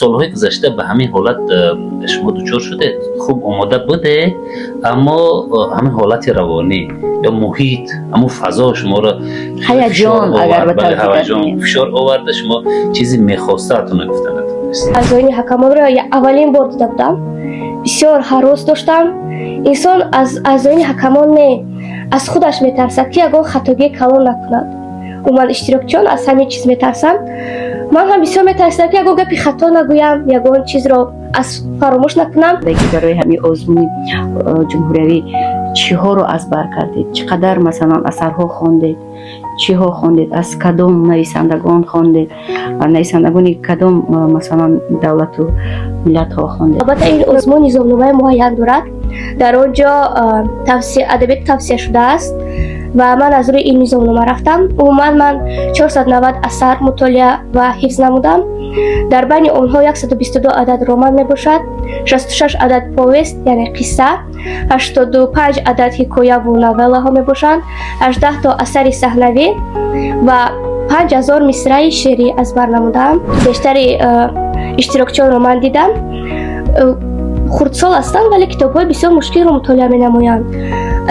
Солҳои гузашта ба ҳамин ҳолат шумо дучор шудед? Хуб омода будед, аммо ҳамин ҳолати равонӣ ё муҳит, ҳамун фазо шуморо ҳаяҷон, агар ба бале, таври ҳаяҷон дигар фишор оварда, шумо чизи мехостаатонро гуфта натавонистед. Аъзоини ҳакамонро аввалин бор дида будам, бисёр ҳарос доштам. Инсон аз аъзоини ҳакамон не, аз худаш метарсад, ки ягон хатогии калон накунад. Умуман, иштирокчиён аз ҳамин чиз метарсанд. Ман ҳам бисёр метарсидам, ки ягон гапи хато нагӯям, ягон чизро аз фаромӯш накунам. Даги барои ҳамин озмуни ҷумҳуриявӣ чиҳоро аз бар кардед? Чӣ қадар, масалан, асарҳо хондед? Чиҳо хондед? Аз кадом нависандагон хондед? Нависандагони кадом масалан, давлату миллатҳо хондед? Албатта, ин озмун низомномаи муайян дорад. Дар он ҷо адабиёт тавсия шудааст ва ман аз рӯи ин низомнома рафтам. Умуман, ман 490 асар мутолиа ва ҳифз намудам. Дар байни онҳо 122 адад роман мебошад, 66 адад повесть, яъне қисса, 85 адад ҳикояву новеллаҳо мебошанд, 18 то асари саҳнавӣ ва 5000 мисраи шеърӣ аз бар намудаам. Бештари иштирокчиёнро ман дидам, хурдсол ҳастанд, вале китобҳои бисёр мушкилро мутолиа менамоянд,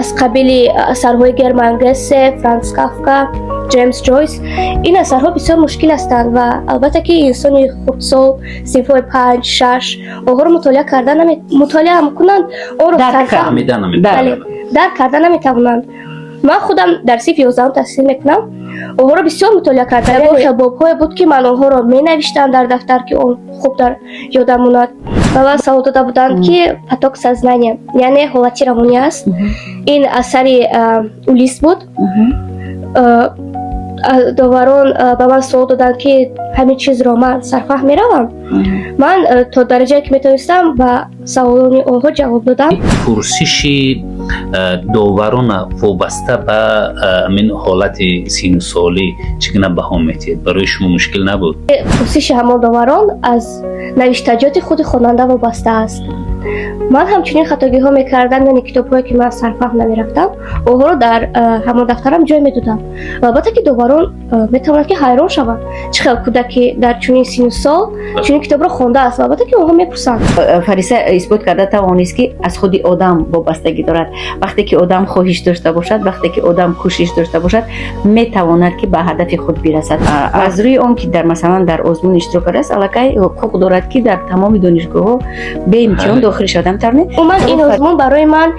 аз қабили асарҳои Герман Гессе, Франс Кафка, Ҷеймс Ҷойс. Ин асарҳо бисёр мушкил ҳастанд ва албатта, ки инсони хурдсол, синфҳои панҷ, шаш, онҳоро мутолиа карда мутолиа кунанд, онро Дарк сарфаҳм фаҳмида наметавонанд. Бале, дарк карда наметавонанд. Ман худам дар синфи 11-ум таҳсил мекунам, онҳоро бисёр мутолиа кардам. Ягон хел бобҳое буд, ки ман онҳоро менавиштам дар дафтар, ки он хуб дар ёдам монад. Ба ман савол дода буданд, ки «Поток сознания», яъне ҳолати равонӣ аст. Ин асари Улис буд. Доварон ба ман суол доданд, ки ҳамин чизро ман сарфаҳм меравам. Ман то дараҷае, ки метавонистам, ба саволони онҳо ҷавоб додам. Пурсиши доварона вобаста ба ҳамин ҳолати сину солӣ чӣ гуна баҳо метиҳед? Барои шумо мушкил набуд? Пурсиши ҳамон доварон аз навиштаҷоти худи хонанда вобаста аст. Ман ҳамчунин хатогиҳо мекардам, яъне китобҳое, ки ман сарфаҳм намерафтам, онҳоро дар ҳамон дафтарам ҷой медодам. Ва албатта, ки доварон метавонанд, ки ҳайрон шаванд, чӣ хел кӯдаки дар чунин сину сол чунин китобро хондааст. Ва албатта, ки онҳо мепурсанд. Фариса исбот карда тавонист, ки аз худи одам вобастагӣ дорад. Вақте ки одам хоҳиш дошта бошад, вақте ки одам кӯшиш дошта бошад, метавонад, ки ба ҳадафи худ бирасад. Аз рӯи он ки дар, масалан, дар озмун иштирок кардааст, аллакай ҳуқуқ дорад, ки дар тамоми донишгоҳҳо беимтиҳон дохил шавад. Ҳамтавр не? Умуман, ин озмун барои ман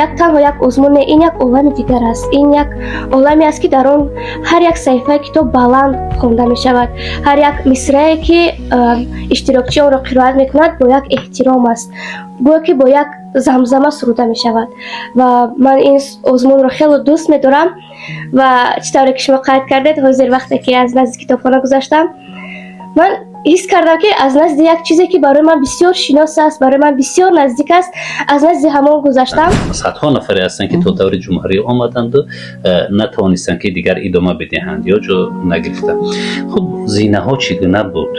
як танҳо як озмун не, ин як олами дигар аст. Ин як оламе аст, ки дар он ҳар як саҳифаи китоб баланд хонда мешавад, ҳар як мисрае, ки иштирокчӣ онро қироат мекунад, бо як эҳтиром аст, гӯё ки бо як замзама суруда мешавад. Ва ман ин озмунро хеле дӯст медорам. Ва чӣ тавре ки шумо қайд кардед, ҳозир вақте ки аз назди китобхона гузаштам, ман ҳис кардам, ки аз назди як чизе, ки барои ман бисёр шинос аст, барои ман бисёр наздик аст, аз назди ҳамон гузаштам. Садҳо нафаре ҳастанд, ки то даври ҷумҳурӣ омаданду натавонистанд, ки дигар идома бидиҳанд ё ҷо нагирифтанд. Хуб, зинаҳо чӣ гуна буд?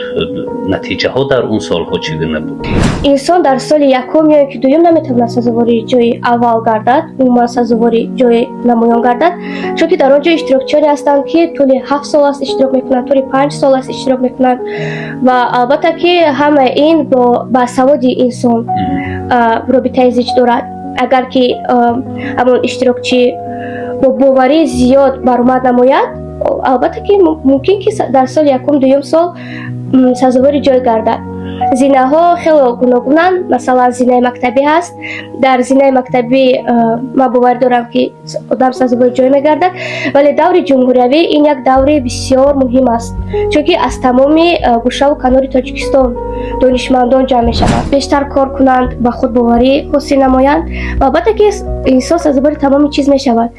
Натиҷаҳо дар он солҳо чӣ гуна буд? Инсон дар соли якум ё ки дуюм наметавонад сазовори ҷои аввал гардад, умуман сазовори ҷои намоён гардад, чунки дар он ҷо иштирокчиёне ҳастанд, ки тӯли 7 сол аст иштирок мекунанд, тӯли 5 сол аст иштирок мекунанд. Ва албатта, ки ҳамаи ин ба саводи инсон робитаи зич дорад. Агар ки ҳамон иштирокчӣ бо боварии зиёд баромад намояд, албатта, ки мумкин, ки дар соли якум, дуюм сол сазовори ҷой гардад. Зинаҳо хело гуногунанд. Масалан, зинаи мактабӣ ҳаст. Дар зинаи мактабӣ ман боварӣ дорам, ки одам сазовори ҷой мегардад, вале даври ҷумҳуриявӣ ин як даври бисёр муҳим аст, чунки аз тамоми гӯшаву канори Тоҷикистон донишмандон ҷамъ мешаванд. Бештар кор кунанд, ба худбоварӣ ҳосил намоянд ва албатта, ки инсон сазовори тамоми чиз мешавад.